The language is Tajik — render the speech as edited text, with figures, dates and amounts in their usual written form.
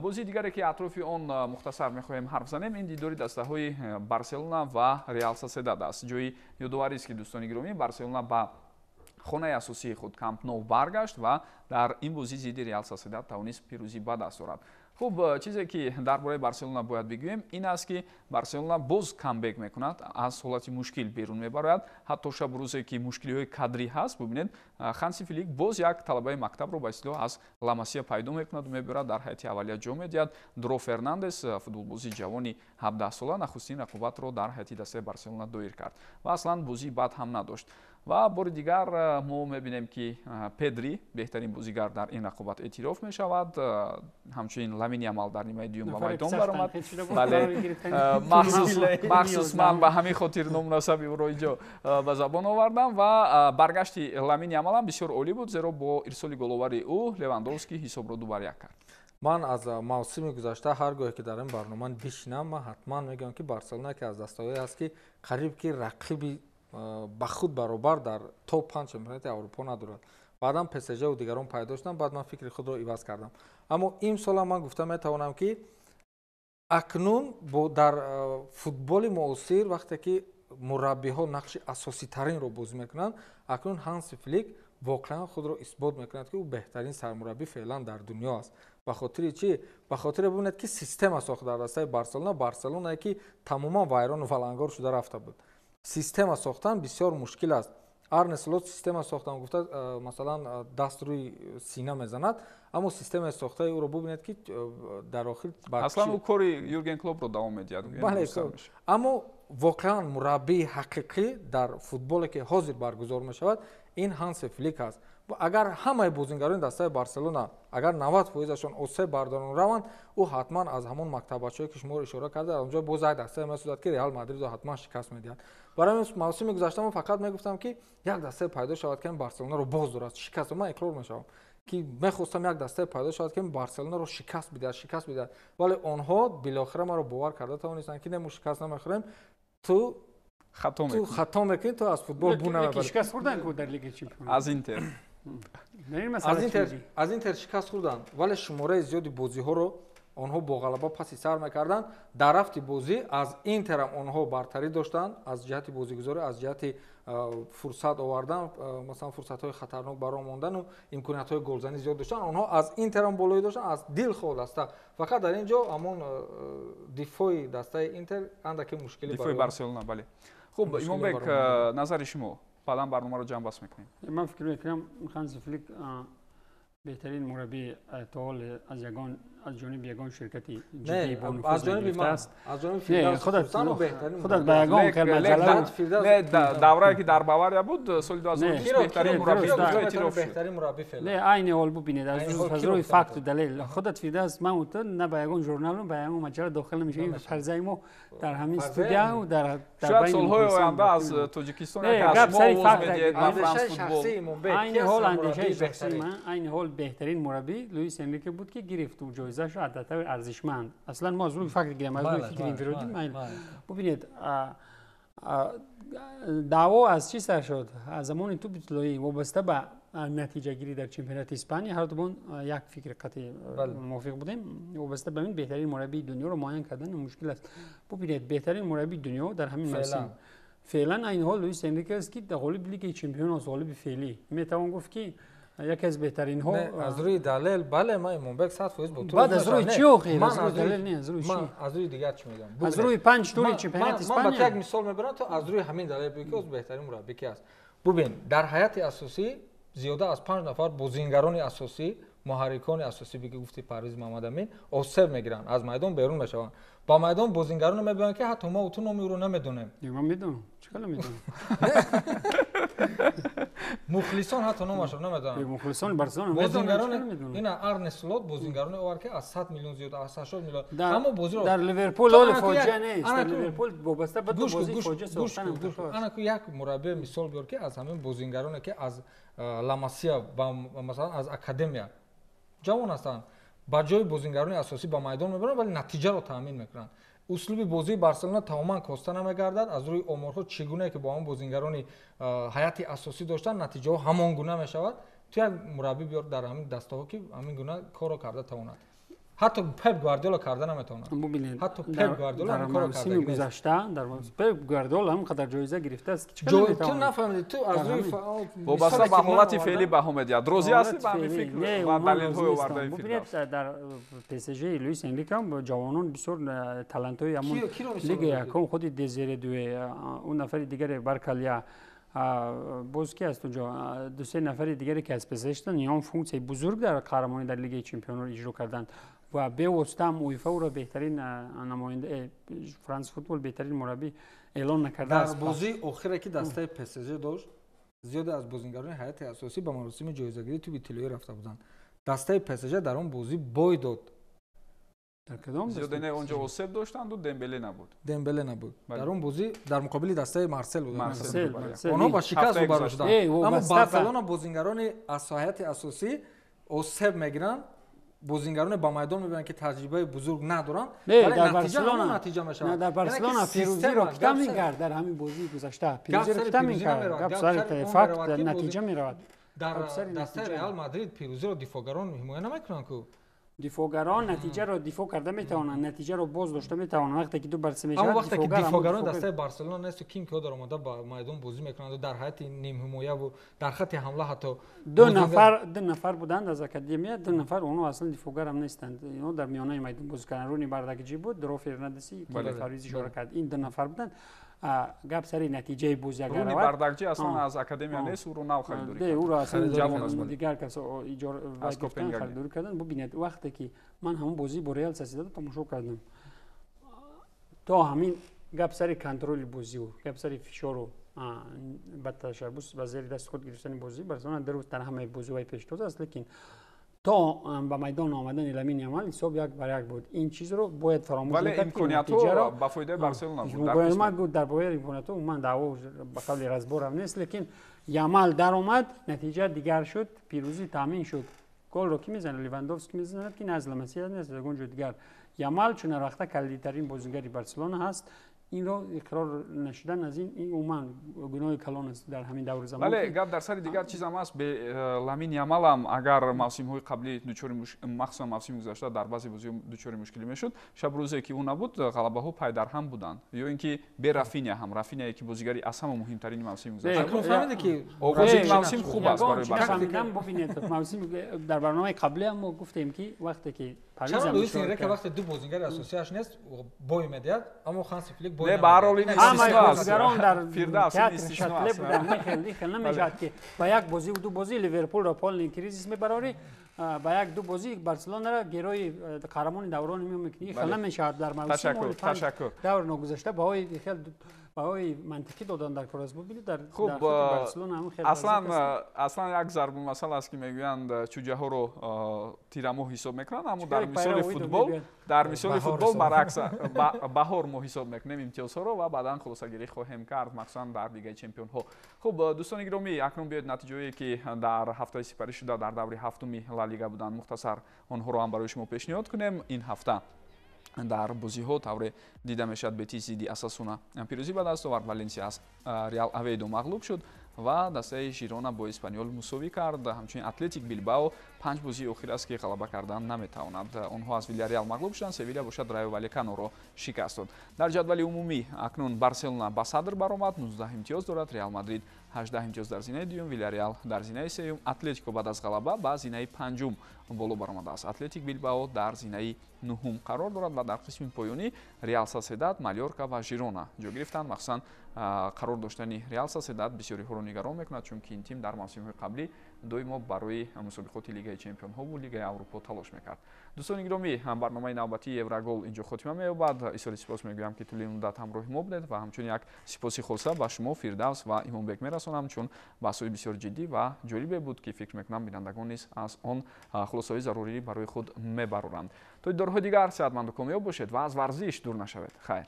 Бозии дигаре, ки атрофи он мухтасар мехоҳем ҳарф занем, ин дидори дастаҳои Барселона ва Реал Соседад аст. Ҷои ёдоварист, ки, дӯстони гиромӣ, Барселона ба хонаи асосии худ, Камп Ноу, баргашт ва дар ин бозӣ зидди Реал Соседад тавонист пирӯзӣ ба даст орад. Хуб, чизе ки дар бораи Барселона бояд бигӯем, ин аст, ки Барселона боз камбек мекунад, аз ҳолати мушкил берун мебарояд. Ҳатто шабу рӯзе ки мушкилиҳои кадрӣ ҳаст, бубинед, Ханси Флик боз як талабаи мактабро, ба истилоҳ, аз Ла Масия пайдо мекунаду мебарад, дар ҳайати аввалия ҷо медиҳад. Дро Фернандес, футболбози ҷавони 17сола, нахустин рақобатро дар ҳайати дастаи Барселона доир кард ва аслан бозии бад ҳам надошт. Ва бори дигар мо мебинем, ки Педри беҳтарин бозигар дар ин рақобат эътироф мешавад. Ҳамчунин Ламин Ямал дар нимаи дуюм ба майдон баромад. Бале, махсус ман ба ҳамин хотир номунасаби ӯро инҷо ба забон овардам. Ва баргашти Ламин Ямалам бисёр олӣ буд, зеро бо ирсоли головари ӯ Левандовский ҳисобро 2-1 кард. Ман аз мавсими гузашта ҳар гоҳе ки дар ин барнома бишинам, ман ҳатман мегӯям, ки Барселона яке аз дастаҳое аст, ки қариб ки рақиби ба худ баробар дар топ 5 чемпионати Аврупо надорад. Баъдан ПСЖ дигарон пайдо шуданд, баъд ман фикри худро иваз кардам. Аммо имсолам ман гуфта метавонам, ки акнун дар футболи муосир, вақте ки мураббиҳо нақши асоситаринро бозӣ мекунанд, акнун Ҳанси Флик воқеан худро исбот мекунад, ки ӯ беҳтарин сармураббӣ феълан дар дунё аст. Ба хотири чӣ? Ба хотире, бибинед, ки система сохт дар дастаи Барселона, Барселонае ки тамоман вайрону валангор шуда рафта буд. Система сохтан бисёр мушкил аст. Арне Слот система сохтан гуфта, масалан, даст рӯи сина мезанад, аммо системаи сохтаи ӯро бубинед, ки дар охир Аслан ӯ кори Юрген Клопро давом медиҳад. Бале, аммо воқеан мураббии ҳақиқӣ дар футболе ки ҳозир баргузор мешавад, ин Ҳанси Флик аст. Агар ҳамаи бозингарони дастаи Барселона, агар 90 фоизашон осеб бардорон раванд, ӯ ҳатман аз ҳамон мактаббачаҳое ки шумо ишора карда, онҷо боз як дастае месозад, ки Реал Мадридро ҳатман шикаст медиҳад. Барои мавсими гузашта ман фақат мегуфтам, ки як дастае пайдо шавад, ки Барселонаро боз дорад, шикаст. Ман иқрор мешавам, ки мехостам як дастае пайдо шавад, ки Барселонаро шикаст бидиҳад, шикаст бидиҳад, вале онҳо билохира маро бовар карда тавонистанд, ки не, мо шикаст намехӯрем, ту хато. Хато мекунӣ, ту аз футбол бу намебарӣ. Шикаст хӯрдан ку дар Лигаи Чемпион. Аз Интер. Аз Интер шикаст хӯрданд, вале шумораи зиёди бозиҳоро онҳо бо ғалаба паси сар мекарданд. Дар рафти бозӣ аз Интерам онҳо бартарӣ доштанд аз ҷиҳати бозигузорӣ, аз ҷиҳати фурсат овардан, масалан, фурсатҳои хатарнок баро мондану имкониятҳои голзанӣ зиёд доштанд. Онҳо аз Интерам болоӣ доштанд, аз дилхоҳ даста. Фақат дар ин ҷо ҳамон дифои дастаи Интер андаке мушкилӣ. Дифои Барселона, бале. Хуб, Имомбек, назари шумо, баъдан барномаро ҷамъбаст мекунем. Ман фикр мекунам, Ханси Флик беҳтарин мураббӣ то ҳол аз ягон, аз ҷониби ягон ширкати ҷиддии аз ҷониби ман, аз ҷониби худат ба ягон Даврае ки дар Бавария буд, соли 2020 беҳтарин мураббӣ эътироф шуд. Беҳтарин мураббӣ феълан. Не, айни ҳол бубинед, аз рӯи факту далел худат, Фирдавс, ман ту на ба ягон журналу, ба ягон маҷалла дохил намешавем. Фарзаи мо дар ҳамин студия дар Шояд солҳои оянда аз Тоҷикистон яке аз шумо овоз медиҳед ба Франс Футбол. Айни ҳол андешаи шахсии ман, айни ҳол беҳтарин мураббӣ Луис Энрике буд, ки гирифт ҷоизаашро аз дастаи арзишманд. Аслан мо аз рӯи факт гирем, аз рӯи фикри инфиродӣ. Бубинед, даъво аз чӣ сар шуд? Аз замони тӯпи тиллоӣ вобаста ба натиҷагирӣ дар чемпионати Испания ҳардумон як фикри қатъӣ мувофиқ будем. Вобаста ба ин беҳтарин мураббии дунёро муайян кардан мушкил аст. Бубинед, беҳтарин мураббии дунё дар ҳамин мавсим феълан, айни ҳол, Луис Энрике аст, ки ғолиби Лигаи Чемпион аст, ғолиби феълӣ. Метавон гуфт, ки яке аз беҳтаринҳо. Аз рӯи далел, бале, ман, Имомбек, 100% бо ту. Баъд аз рӯи чӣ охир? Аз рӯи далел не, аз рӯи чӣ? Аз рӯи дигар чӣ мегӯям? Аз рӯи панҷ тури чемпионати Испания. Ман ба ту як мисол мебарам, ту аз рӯи ҳамин далел бигӯ, ки беҳтарин мураббӣ ки аст. Бубин, дар ҳайати асосӣ зиёда аз панҷ нафар бозингарони асосӣ, муҳаррикони асосӣ, бигӣ гуфти Парвиз Мамадамин, осеб мегиранд, аз майдон берун мешаванд. Ба майдон бозингароне мебиёянд, ки ҳатто мо ту номи ӯро намедонем. Ман медонам, чӣ кала медонам? Мухлисон ҳатто номашро намедонанд. Мухлисони Барселона. Бозингароне ина Арне Слот бозингароне овард, ки аз 100 миллион зиёд, аз 80 миллион, аммо бозиро Дар Ливерпул ҳоли фоҷиа нест. Дар Ливерпул вобаста ба ду бозии фоҷиа сохтан. Ана ку як мураббие мисол биёр, ки аз ҳамин бозингароне, ки аз Ла Масия, масалан, аз академия, ҷавон ҳастанд, ба ҷои бозингарони асосӣ ба майдон мебаранд, вале натиҷаро таъмин мекунанд. Услуби бозии Барселона тамоман коста намегардад. Аз рӯи оморҳо, чӣ гунае ки бо ҳамон бозингарони ҳайати асосӣ доштанд, натиҷаҳо ҳамон гуна мешавад. Ту як мураббӣ биёр дар ҳамин дастаҳо, ки ҳамин гуна корро карда тавонад. Ҳатто Пеп Гвардиола карда наметавонад. Ҳатто Пеп Гвардиола дар мавсими гузашта дар Пеп Гвардиола ҳам қадар ҷоиза гирифтааст ки чӣ қадар ту нафаҳмидӣ, ту аз рӯи вобаста ба ҳолати феълӣ баҳо медиҳад. Розӣ ҳастӣ ба ҳамин фикр ва далелҳои овардаи Фирдавс? Бубинед, дар ПСЖ Луис Энрике ҳам ҷавонон бисёр талантҳои ҳамон лигаи якум, худи Дезире Дуэ, он нафари дигаре Баркалия, боз ки аст онҷо ду-се нафари дигаре ки аз ПСЖ шуданд, инҳо функсияи бузург дар қаҳрамонӣ дар лигаи чемпионро иҷро карданд ва бевосита ҳам УЕФА ӯро беҳтарин намоянда, Франс Футбол беҳтарин мураббӣ эълон накардааст. Дар бозии охире ки дастаи ПСЖ дошт, зиёде аз бозингарони ҳайати асосӣ ба маросими ҷоизагирии тӯби тиллоӣ рафта буданд. Дастаи ПСЖ дар он бозӣ бой дод. Дар кадом? Зиёде не, онҷо осеб доштанду Дембеле набуд. Дембеле набуд. Дар он бозӣ дар муқобили дастаи Марсел буд. Онҳо ба шикаст рӯбарӯ шуданд. Аммо Барселона бозингарони аз ҳайати асосӣ осеб мегиранд, бозингароне ба майдон мебаранд ки таҷрибаи бузург надоранд, вале натиҷа ҳамон натиҷа мешавад. Дар Барселона пирӯзиро кита мекард дар ҳамин бозии гузашта? Пирӯзиро кита мекард? Гап сари факт натиҷа меравад. Дар дастаи Реал Мадрид пирӯзиро дифоъгарон ҳимоя намекунанд ку. Дифоъгарон натиҷаро дифоъ карда метавонанд, натиҷаро боз дошта метавонанд. Вақте ки ду бар се мешавад, аммо вақте ки дифоъгарон дастаи Барселона несту ким ки дар омада ба майдон бозӣ мекунанд дар ҳайати нимҳимояву дар хати ҳамла ҳатто ду нафар буданд аз академия, ду нафар онҳо аслан дифоъгар ҳам нестанд, инҳо дар миёнаи майдон бозӣ карданд. Руни Бардакҷӣ буд, Ро Фернандеси ки Фарвиз ишора кард, ин ду нафар буданд. Гап сари натиҷаи бозӣ агар равад, Руни Бардакҷӣ аслан аз академия нест, ӯро нав харидорӣ кард. Ӯро аслан дигар кас харидорӣ карданд. Бубинед, вақте ки ман ҳамон бозӣ бо Реал Сосьедадро тамошо кардам, то ҳамин гап сари контроли бозиу гап сари фишору ба ташаббус ба зери дасти худ гирифтани бозӣ, Барселона дуруст дар ҳамаи бозиҳои пештоз аст, лекин то ба майдон омадани Ламин Ямал ҳисоб 1-1 буд. Ин чизро бояд фаромӯш накард. Вале имкониятҳо ба фоидаи Барселона буд. Ман гуфт дар бораи имкониятҳо умуман даъво ба қавли разборам нест, лекин Ямал даромад, натиҷа дигар шуд, пирӯзӣ таъмин шуд. Голро ки мезанад? Левандовски мезанад, ки на аз Ламасия нест, аз ягон ҷои дигар. Ямал чун ҳар вақта калидитарин бозигари Барселона ҳаст, инро иқрор нашудан аз ин умуман гуноҳи калон аст дар ҳамин даври замон. Бале, гап дар сари дигар чизам аст. Ламин Ямалам агар мавсимҳои қаблӣ дучори, махсусан мавсими гузашта дар баъзе бозиҳо дучори мушкилӣ мешуд, шаб рӯзе ки ӯ набуд, ғалабаҳо пайдарҳам буданд. Ё ин ки бе Рафиня ҳам, Рафиняе ки бозигари аз ҳама муҳимтарини мавсими гузашта буд. Оғози мавсим хуб аст барои Барселона. Бубинед, мавсим дар барномаи қаблӣ ҳам мо гуфтем ки вақте ки чаро Луис Энрике вақте ду бозингари асосиаш нест бой медиҳад, аммо Ханси Флик бой не, ба ҳар ҳол ин истисно аст. Дар Фирдавс ин истисно аст. Хел намешавад ки ба як бозӣ ду бозӣ Ливерпулро полный кризис мебарорӣ, ба як ду бозӣ Барселонаро герои қаҳрамони даврони мекунӣ. Хел намешавад дар мавсим. Ташаккур. Давр ногузашта баҳои хел баҳои мантиқӣ додан дар кор аст. Бубинед, дар Барселона ҳам хел аслан як зарбулмасал аст ки мегӯянд чӯҷаҳоро тирамоҳ ҳисоб мекунанд, аммо дар мисоли футбол, дар мисоли футбол баръакс, баҳор мо ҳисоб мекунем имтиёзҳоро ва баъдан хулосагирӣ хоҳем кард, махсусан дар Лигаи чемпионҳо. Хуб, дӯстони гиромӣ, акнун биёед натиҷаое ки дар ҳафтаи сипарӣ шуда дар даври ҳафтуми Ла Лига буданд, мухтасар онҳоро ҳам барои шумо пешниҳод кунем. Ин ҳафта дар бозиҳо тавре дида мешавад, Бетис зидди Асасуна пирӯзӣ ба даст овард, Валенсия аз Реал Аведо мағлуб шуд ва дастаи Жирона бо Испаниол мусовӣ кард. Ҳамчунин Атлетик Билбао 5 бозии охир аст ки ғалаба кардан наметавонад. Онҳо аз Вилярреал мағлуб шуданд, Севиля бошад Райо Валеканоро шикаст дод. Дар ҷадвали умумӣ акнун Барселона ба садр баромад, 19 имтиёз дорад, Реал Мадрид 18 имтиёз дар зинаи дуюм, Вилярреал дар зинаи сеюм, Атлетико баъд аз ғалаба ба зинаи панҷум боло баромадааст. Атлетик Билбао дар зинаи нуҳум қарор дорад ва дар қисми поёнӣ Реал Соседад, Малёрка ва Жирона ҷой гирифтанд. Махсусан қарор доштани Реал Соседад бисёриҳоро нигарон мекунад, чунки ин тим дар мавсимҳои қаблӣ доимо барои мусобиқоти Лигаи чемпионҳову Лигаи Аврупо талош мекард. Дӯстони гиромӣ, барномаи навбатии Еврогол инҷо хотима меёбад. Изҳори сипос мегӯям ки тӯли муддат ҳамроҳи мо будед ва ҳамчунин як сипоси хоса ба шумо Фирдавс ва Имомбек мерасонам, чун баҳсҳои бисёр ҷиддӣ ва ҷолибе буд ки фикр мекунам бинандагон низ аз он хулосаҳои зарурӣ барои худ мебароранд. То дидорҳои дигар сеҳатманду комёб бошед ва аз варзиш дур нашавед. Хайр.